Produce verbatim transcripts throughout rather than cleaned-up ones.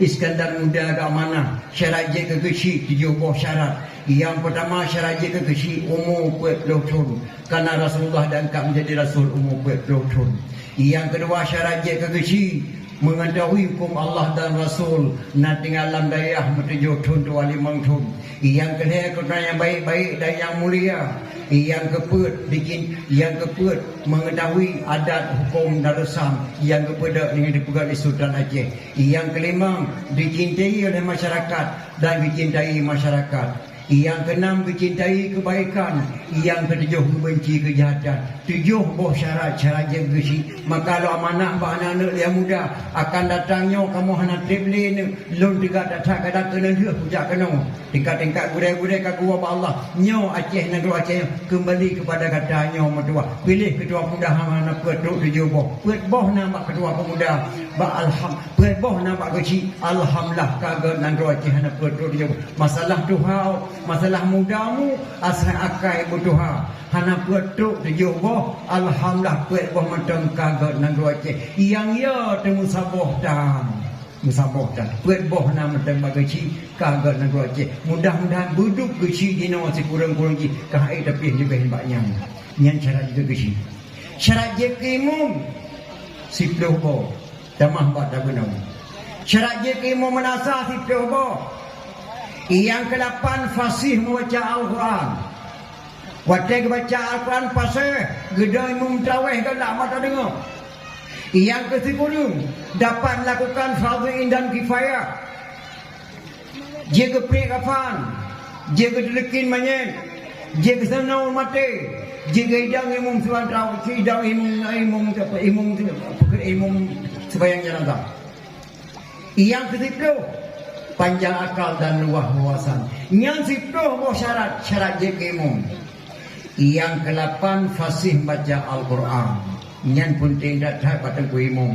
Iskandar Muda geuamanah, syarat jeuet keu geuchik tujoh boh syarat. Nyang peutama, syarat jeuet keu geuchik umu peuet ploh thon, karena Rasulullah dan ka menjadi rasul umu peuet ploh thon. Nyang keudua, syarat jeuet keu geuchik mengetahui hukum Allah dan Rasul, na tinggai lam dayah meutujoh thon dua limong thon. Nyang keulhèe, keuturonan nyang baik-baik dan nyang mulia. Nyang keupeuet, bikin, nyang keupeuet mengetahui adat hukum dan reusam nyang geupeudok nyang dipeugah lé Sultan Aceh. Nyang keulimong, dicintai oleh masyarakat dan dicintai masyarakat. Nyang keunam, dicintai kebaikan. Nyang keutujoh, membenci kejahatan. Tujoh boh syarat, syarat jeuet geuchik. Maka lôn amanah bak aneuk-aneuk nyang muda, akan datang nyoe kamoe hana treb lé neuk. Lôn teuga that-that kadang keuneuk lheueh kujak keunoe. Tingkat-tingkat gurèe-gurèe ka geuwoe bak Allah. Nyoe Aceh, nanggroe Aceh nyoe keumbali keupada gata nyoe meutuwah. Piléh keutuwah peumuda hana peuet trok tujoh boh. Peuet boh na bak keutuwah peumuda, bak alham-, peuet boh na bak geuchik. Alhamdulillah, ka gèt nanggroe Aceh hana peuet trok tujoh boh. Masalah tuha, masalah muda mu, asai akai beutuha. Hana peuet trok tujoh boh, alhamdulillah, peuet boh mantong ka gèt nanggroe Aceh. Nyang ya teumeusaboh tan. Meusaboh that. Peuet boh na mantong bak geuchik ka gèt nanggroe Aceh. Mudah-mudahan beudôh geuchik jinoe sikureueng-kureueng jih ka han ék tapiôh leubeh bak nyan. Nyan syarat jeuet keu geuchik. Syarat jeuet keu imum siploh boh, tamah bak tabeunong. Syarat jeuet keu imum meunasah siploh boh. Nyang keulapan, fasih meubaca Al-Quran. Watèe geubaca Al-Quran paséh, geudong imum trawéh galak mata deungoe. Nyang keusikureueng, dapat melakukan fardhu ain dan kifayah. Jeuet geupriek kafan, jeuet geuteuleukin manyét, jeuet geuseunoe maté, jeuet geuidong imum siban trawéh, idong imum, imum, imum, imum seumayang janazah. Nyang keusiploh, panjang akal dan luwah wawasan. Nyan siploh boh syarat, syarat jeuet keu imum. Nyang keulapan, fasih baca Al-Quran. Nyan peunteng that-that bak teungku imum.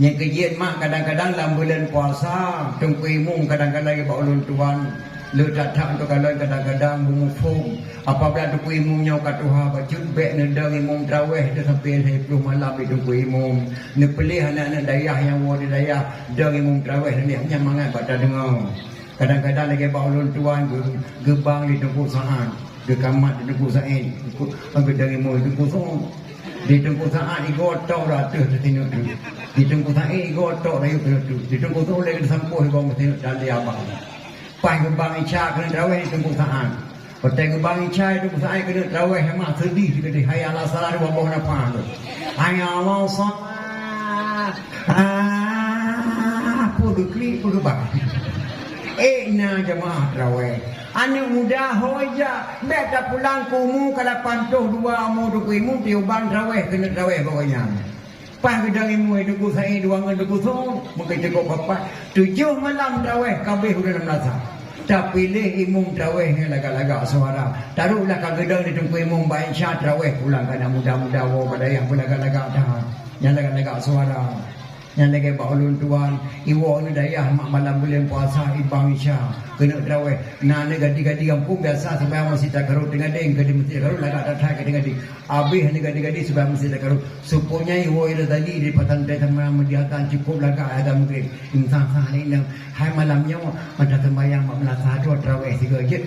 Nyang keujeuet mak, kadang-kadang lam buleuen puasa, teungku imum kadang-kadang bak ulôn tuan, le that-that untuk kalon kadang-kadang beumuphom. Apabila teungku imum nyoe ka tuha bacut, bèk neudong imum trawéh teuh sampoe lhèe ploh malam di teungku imum. Neupeuleh aneuk-aneuk dayah nyang woe di dayah dong imum trawéh, neulheueh nyan mangat bak tadeungoe. Kadang-kadang lagèe bak ulôn tuan geu-, geubang di Teungku Saad, geukamat di Teungku Said, geudong imum di Teungku Said. Di Teungku Saad igoe tok rot ateueh teutinok tu. Di Teungku Said igoe tok rayeuk teutinok tu. Di Teungku Said lagèe teusampôh igoe meutinok tali abang. Paih geubang isya keuneuk trawéh di Teungku Saad. Watèe geubang isya di Teungku Said keuneuk trawéh, memang seudeh sigoe, "Hayya 'alas shalah" dua boh nafah tu. "Hayya 'alas shalah." Ah, peue geuklik, peue geubang. Eh, na jamaah trawéh. Aneuk muda hôi jak, bèk tapulang keu umu ka lapan ploh dua umu teungku imum, tiubang trawéh keuneuk trawéh bak gobnyan. Paih geudong imum Teungku Said dua ngon Teungku Said, mungken cukôp papat. Tujoh malam trawéh ka abéh uroe lam meunasah. Tapiléh imum trawéh nyang lagak-lagak suara. Taruhlah ka geudong di teungku imum bak isya trawéh pulang keu aneuk muda-muda woe bak dayah beulagak-lagak that. Nyang lagak-lagak suara. Nyang lagèe bak ulôn tuan, iwoe aneuk dayah mak malam buleuen puasa ibang isya keuneuk trawéh. Na aneuk gadih-gadih gampông biasa seumayang meuseujid takarot teungadeng, keu di meuseujid takarot lagak that-that keu teungadeng. Abéh aneuk gadih-gadih seumayang meuseujid takarot. Seupôt nyan iwoe Rozali di pesantren sama meudih azan cukôp lagak azan Maghrib. Imum sah-sah lé inong, "Hai malam nyoe, mata seumayang bak meunasah droe trawéh sigoe jeuet."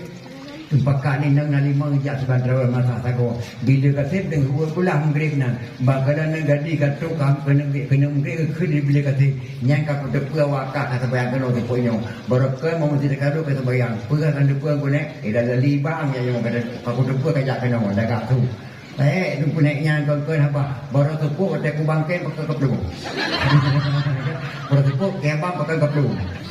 Teupakat lé inong na limong ijak seumayang trawéh meunasah sagoe. Bileu ka sép deungon ueh pulang Maghrib nyan. Bak kala aneuk gadih ka trok ka keuneuk, keuneuk Maghrib geukheun di bileu ka sép. Nyan ka kuteupeue awak kah ka seumayang keunoe teupeu nyoe. Barô kheun meuseuti ka duek ka seumayang. Peugah keu teupeu keuneuk, "Eh, Rozali bang nyan nyoe," ka kuteupeue ka jak keunoe, lagak su. Bèk teungku nèk nyan kon-kon haba. Barô seupôt watèe kubang kèe pakon kaplu. Barô seupôt kèe abang pakon kaplu.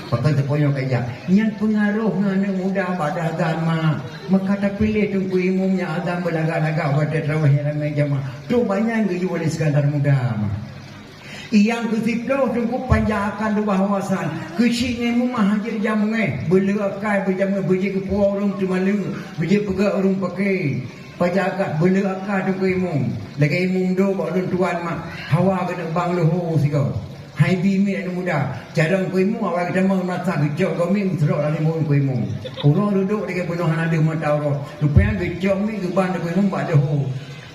Pakon seupôt nyoe keujak. Nyan peungaroh ngon aneuk muda bak dah agama. Maka tapiléh teungku imum nyang azan beulagak-lagak watèe trawéh nyang ramé jamaah. Trok bak nyan geuyue lé Iskandar Muda mah. Nyang keusiploh teungku panjang akal luwah wawasan. Keuchik ngon imum mah han jeuet jamé. Beuleu akai beujamé, beujeuet geupuwoe ureueng teumaleue, beujeuet peugah ureueng paké. Pajagat beuleu aka teungku imum. Lagèe imum do bak ulôn tuan mak. Hawa keuneuk bang leuho sigoe. Hai bi miet aneuk muda. Carông teungku imum awai geutamong masa geucok gob miet meuseurok lam limong teungku imum. Uroe dudoe lagèe bunoe hana deuh mata uroe. Rupanya geucok miet geuban teungku imum bak leuho.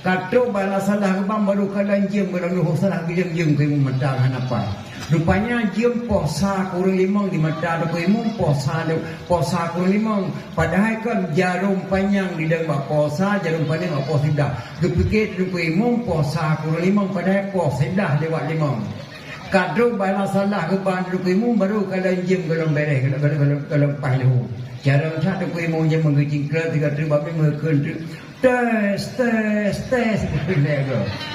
Ka trok bak lam salah geuban barô kalon jeuem, barô leuho salah geujeuem-jeuem teungku imum mata hana pai. Rupanya jeuem poh sa kureueng limong di mata Teungku Imum, poh sa, poh sa kureueng limong. Padahai kan jarom panyang di dalam bak poh sa, jarom panyang bak poh siblah. Geupike Teungku Imum poh sa kureueng limong, padahai poh siblah lewat limong. Kadroe bala salah geuban Teungku Imum baru kalon jeuem golom bereh, golom, golom, golom, golom paih leuhu. Cara that Teungku Imum je meugeucingkreut, tiga teuk babi meukheun teuk. Tes, tes, tes.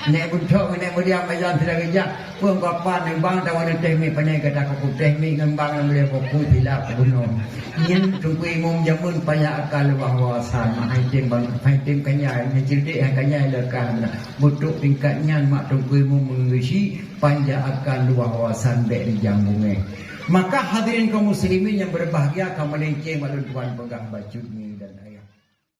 Nek buntok, nek mudiang ayam tidak kejak. Pun kapan ni bang tawa ni teh mi, pandai kata aku teh mi ngon bang yang boleh fokus silap bunuh. Nyen Teungku Imum jameun payah akan luah wawasan. Mak hai tem bang, hai tem kanyai, hai cerdik, hai kanyai lekah. Butuk tingkat nyan mak Teungku Imum mengurusi panjang akan luah wawasan bek di jambungnya. Maka hadirin kaum muslimin yang berbahagia, kamu lenceng maklum Tuhan pegang bacut.